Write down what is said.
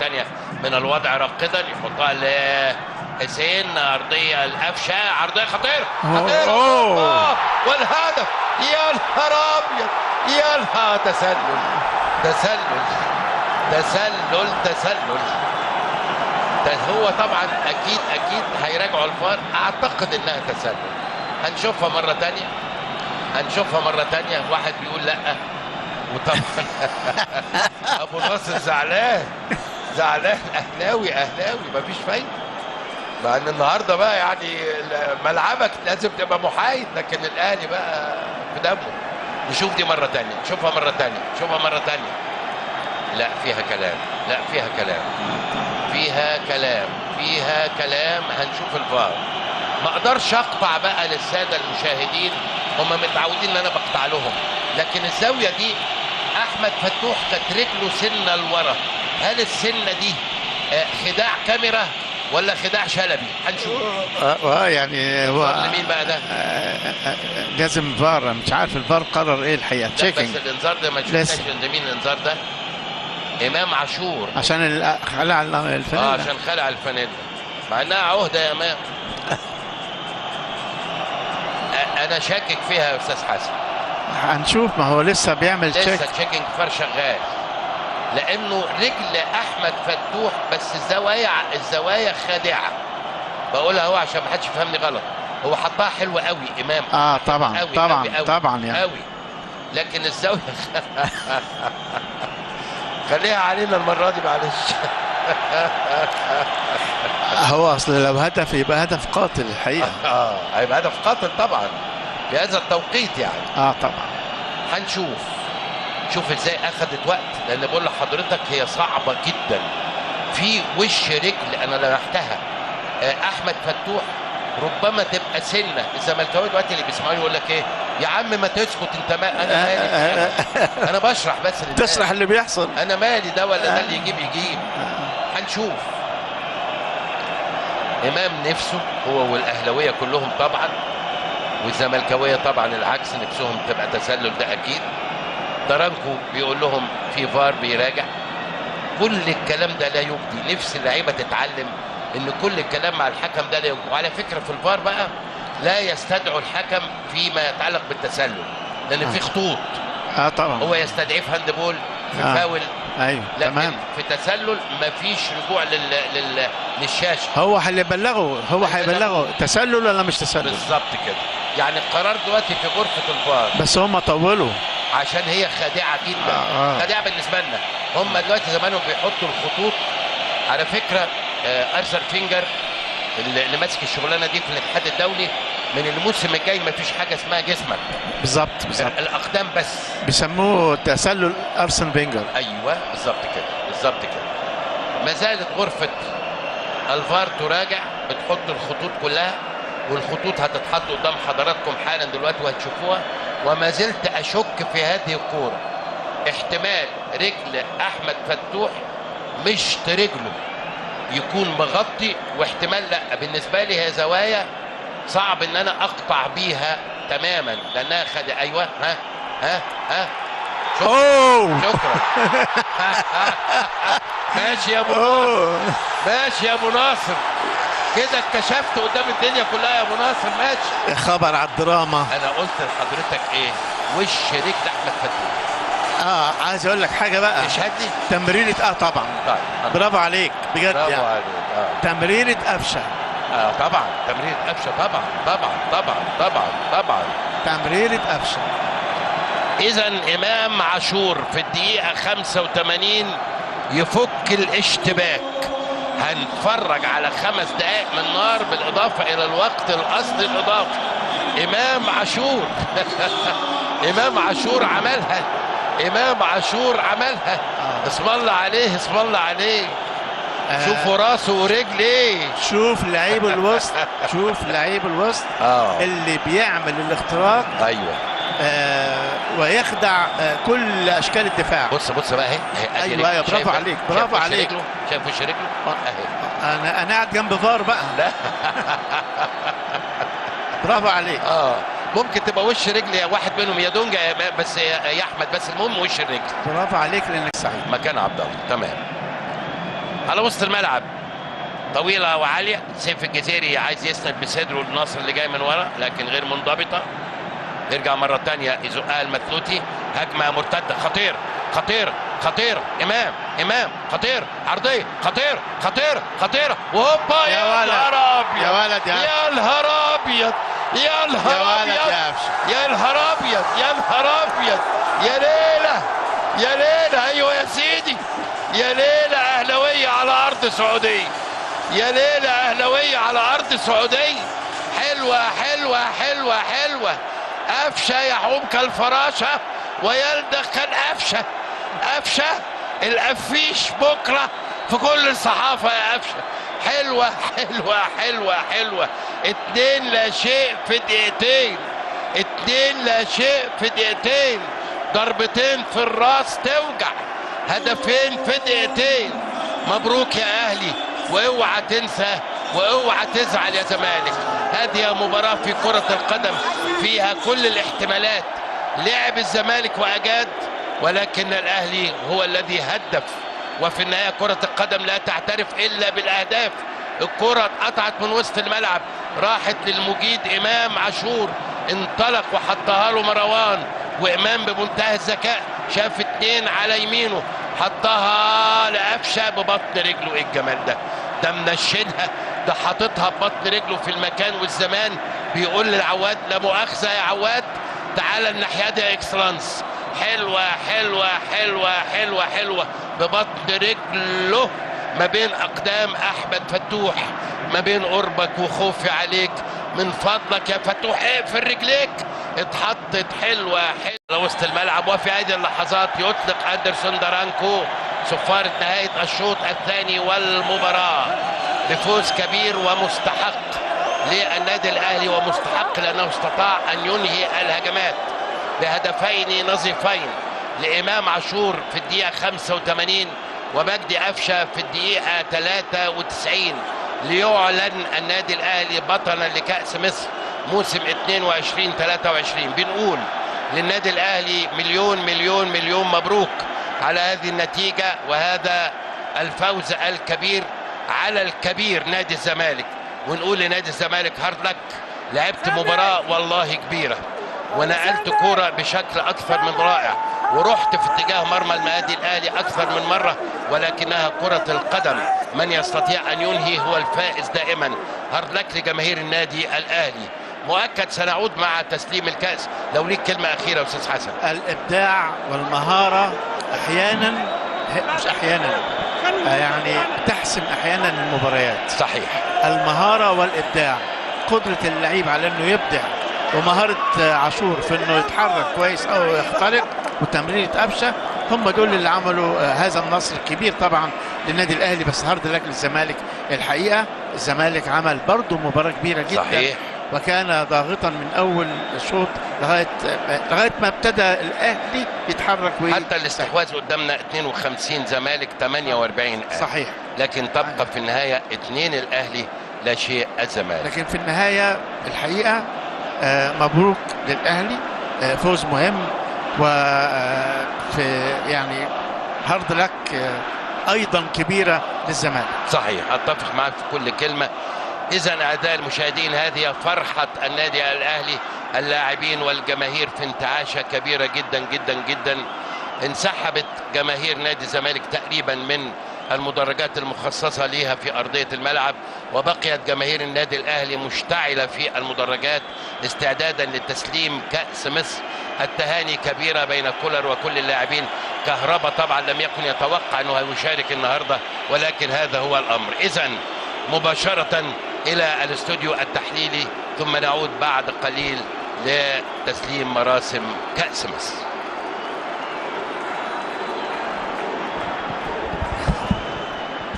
ثانية من الوضع راقدا، يحطها لحسين، ارضية القفشه، عرضية خطيرة خطيرة، والهدف. يا نهار ابيض، يا نهار، تسلل تسلل تسلل تسلل. ده هو طبعا اكيد اكيد هيراجعوا الفار، اعتقد انها تسلل. هنشوفها مرة ثانية، هنشوفها مرة ثانية. واحد بيقول لا، وطبعا ابو ناصر زعلان زعلان، اهلاوي اهلاوي مفيش فايده. مع ان النهارده بقى يعني ملعبك لازم تبقى محايد، لكن الاهلي بقى في دمه. نشوف دي مرة ثانية، نشوفها مرة ثانية، نشوفها مرة ثانية. لا فيها كلام، لا فيها كلام، فيها كلام، فيها كلام. هنشوف الفار. ما اقدرش اقطع بقى للسادة المشاهدين، هم متعودين ان انا بقطع لهم، لكن الزاوية دي احمد فتوح كانت رجله سنة لورا. هل السنة دي خداع كاميرا ولا خداع شلبي؟ هنشوف. يعني هو مين بقى ده؟ لازم فار، مش عارف الفار قرر ايه الحقيقة. checking. بس الانذار ده ما شفناش مين الانذار ده. امام عاشور عشان خلع الفانيلا. عشان خلع الفانيلا، مع انها عهده يا امام. انا شاكك فيها يا استاذ حسن. هنشوف، ما هو لسه بيعمل check، لسه checking فار شغال، لانه رجل احمد فتوح، بس الزوايا الزوايا خادعه. بقولها هو عشان ما حدش يفهمني غلط، هو حطها حلوة قوي امام. طبعا قوي طبعا قوي قوي طبعا يعني قوي، لكن الزاوية خليها علينا المرة دي معلش. هو اصل لو هدف يبقى هدف قاتل الحقيقة. هيبقى هدف قاتل طبعا في هذا التوقيت يعني. طبعا. هنشوف، شوف ازاي اخذت وقت، لان بقول لحضرتك هي صعبة جدا. في وش رجل انا لمحتها احمد فتوح، ربما تبقى سنة. الزملكاويه دلوقتي اللي بيسمعوني يقول لك ايه يا عم ما تسكت انت، ما انا مالي، انا بشرح بس للناس. تشرح اللي بيحصل، انا مالي ده ولا ده، اللي يجيب يجيب. هنشوف. امام نفسه هو والاهلاويه كلهم طبعا، والزملكاويه طبعا العكس، نفسهم تبقى تسلل ده اكيد. ترانكو بيقول لهم في فار بيراجع. كل الكلام ده لا يجدي، نفس اللعيبة تتعلم ان كل الكلام مع الحكم ده لا يجدي. وعلى فكرة في الفار بقى لا يستدعوا الحكم فيما يتعلق بالتسلل، لان في خطوط. طبعا هو يستدعيه في handball، في فاول، ايوه تمام. في تسلل مفيش رجوع للشاشه. هو هيبلغه، هو هيبلغه تسلل ولا مش تسلل بالظبط كده. يعني القرار دلوقتي في غرفة الفار، بس هم طولوا عشان هي خادعه جدا. خادعه بالنسبة لنا. هم دلوقتي زمانهم بيحطوا الخطوط. على فكرة ارسل فينجر اللي ماسك الشغلانة دي في الاتحاد الدولي، من الموسم الجاي مفيش حاجة اسمها جسمك. بالظبط بالظبط، الاقدام بس. بيسموه تسلل ارسن فينجر. ايوه بالظبط كده، بالظبط كده. ما زالت غرفة الفار تراجع، بتحط الخطوط كلها، والخطوط هتتحط قدام حضراتكم حالا دلوقتي وهتشوفوها. وما زلت اشك في هذه الكورة، احتمال رجل احمد فتوح مش رجله يكون مغطي، واحتمال لا. بالنسبة لي هي زوايا صعب ان انا اقطع بيها تماما، لانها خد. ايوه ها ها ها، شكرا شكرا. ماشي يا ابو ناصر، ماشي يا ابو ناصر، كده اتكشفت قدام الدنيا كلها يا ابو ناصر. ماشي، خبر على الدراما. انا قلت لحضرتك ايه؟ وش رجل احمد فتوح. عايز اقول لك حاجة بقى. تشهد لي تمريره. طبعا. طيب برافو عليك بجد، برافو يعني. عليك. تمريره قفشه. طبعا تمريره قفشه، طبعا طبعا طبعا طبعا طبعا تمريره قفشه. اذا امام عاشور في الدقيقة 85 يفك الاشتباك. هنتفرج على 5 دقائق من نار بالاضافة الى الوقت الاصلي الاضافي. امام عاشور امام عاشور عملها، امام عاشور عملها. اسم الله عليه، اسم الله عليه. شوفوا راسه ورجليه، شوف لعيب الوسط، شوف لعيب الوسط اللي بيعمل الاختراق. ايوه ويخدع كل اشكال الدفاع. بص بص بقى اهي. ايوه ايوه، برافو عليك، برافو عليك. شايف وش رجله اهي. انا قاعد جنب فار بقى. لا برافو عليك. ممكن تبقى وش رجل يا واحد منهم، يا دونجا يا بس يا احمد، بس المهم وش الرجل. برافو عليك لانك سعيد. مكان عبد الله. تمام. على وسط الملعب، طويلة وعاليه. سيف الجزيري عايز يسند بصدره لناصر اللي جاي من ورا لكن غير منضبطة. يرجع مرة ثانية يزقها المثلوثي، هجمة مرتدة خطير خطير خطير، امام امام خطير، عرضية خطير خطير خطير، وهوبا يا نهار ابيض يا ولد يا نهار ابيض يا نهار ابيض يا نهار ابيض يا نهار ابيض، يا ليلة يا ليلة، ايوه يا سيدي، يا ليلة اهلاويه على ارض سعودية، يا ليلة اهلاويه على ارض سعودية. حلوة حلوة حلوة حلوة. قفشه يحوم كالفراشه ويلدغ كالقفشه. قفشه القفيش بكره في كل الصحافة يا قفشه. حلوة حلوة حلوة حلوة. 2-0 في دقيقتين، 2-0 في دقيقتين، ضربتين في الراس توجع، هدفين في دقيقتين. مبروك يا اهلي، واوعى تنسى واوعى تزعل يا زمالك. هذه مباراة في كرة القدم فيها كل الاحتمالات. لعب الزمالك وأجاد، ولكن الأهلي هو الذي هدف، وفي النهاية كرة القدم لا تعترف إلا بالأهداف. الكرة اتقطعت من وسط الملعب، راحت للمجيد إمام عاشور، انطلق وحطها له مروان، وإمام بمنتهى الذكاء شاف 2 على يمينه، حطها لقفشه ببطن رجله. ايه الجمال ده؟ ده منشنها، ده حاططها ببطن رجله في المكان والزمان. بيقول للعواد لا مؤاخذة يا عواد، تعالى الناحية دي يا اكسلانس. حلوة حلوة حلوة حلوة حلوة ببطن رجله ما بين اقدام احمد فتوح، ما بين قربك وخوفي عليك، من فضلك يا فتوح اقفل رجليك. اتحطت حلوة حلوة وسط الملعب. وفي هذه اللحظات يطلق اندرسون دارانكو صفارة نهاية الشوط الثاني والمباراة بفوز كبير ومستحق للنادي الاهلي، ومستحق لانه استطاع ان ينهي الهجمات بهدفين نظيفين لامام عاشور في الدقيقة 85 ومجدي قفشه في الدقيقة 93، ليعلن النادي الاهلي بطلا لكأس مصر موسم 22-23. بنقول للنادي الاهلي مليون مليون مليون مبروك على هذه النتيجة وهذا الفوز الكبير على الكبير نادي الزمالك. ونقول لنادي الزمالك hard luck، لعبت مباراة والله كبيرة، ونقلت كورة بشكل اكثر من رائع، ورحت في اتجاه مرمى النادي الاهلي اكثر من مرة، ولكنها كره القدم، من يستطيع ان ينهي هو الفائز دائما. hard luck لجماهير النادي الاهلي. مؤكد سنعود مع تسليم الكأس. لو ليك كلمة أخيرة يا أستاذ حسن. الإبداع والمهارة أحيانا، مش أحيانا، يعني تحسم أحيانا المباريات. صحيح. المهارة والإبداع، قدرة اللعيب على أنه يبدع، ومهارة عاشور في أنه يتحرك كويس أو يخترق، وتمريرة قفشة، هم دول اللي عملوا هذا النصر الكبير طبعا للنادي الأهلي. بس hard luck للزمالك الحقيقة، الزمالك عمل برضه مباراة كبيرة جدا. صحيح. وكان ضاغطا من اول شوط لغاية ما ابتدى الاهلي يتحرك حتى الاستحواذ قدامنا 52 زمالك 48 أهلي. صحيح. لكن تبقى في النهاية 2 الاهلي لا شيء الزمالك. لكن في النهاية الحقيقة مبروك للاهلي، فوز مهم، وفي يعني hard luck ايضا كبيرة للزمالك. صحيح، اتفق معك في كل كلمة. إذا أعزائي المشاهدين، هذه فرحة النادي الأهلي، اللاعبين والجماهير في انتعاشة كبيرة جدا جدا جدا. انسحبت جماهير نادي الزمالك تقريبا من المدرجات المخصصة ليها في أرضية الملعب، وبقيت جماهير النادي الأهلي مشتعلة في المدرجات استعدادا لتسليم كأس مصر. التهاني كبيرة بين كولر وكل اللاعبين. كهربا طبعا لم يكن يتوقع أنه هيشارك النهاردة، ولكن هذا هو الأمر. إذا مباشرة إلى الاستوديو التحليلي، ثم نعود بعد قليل لتسليم مراسم كأس مصر.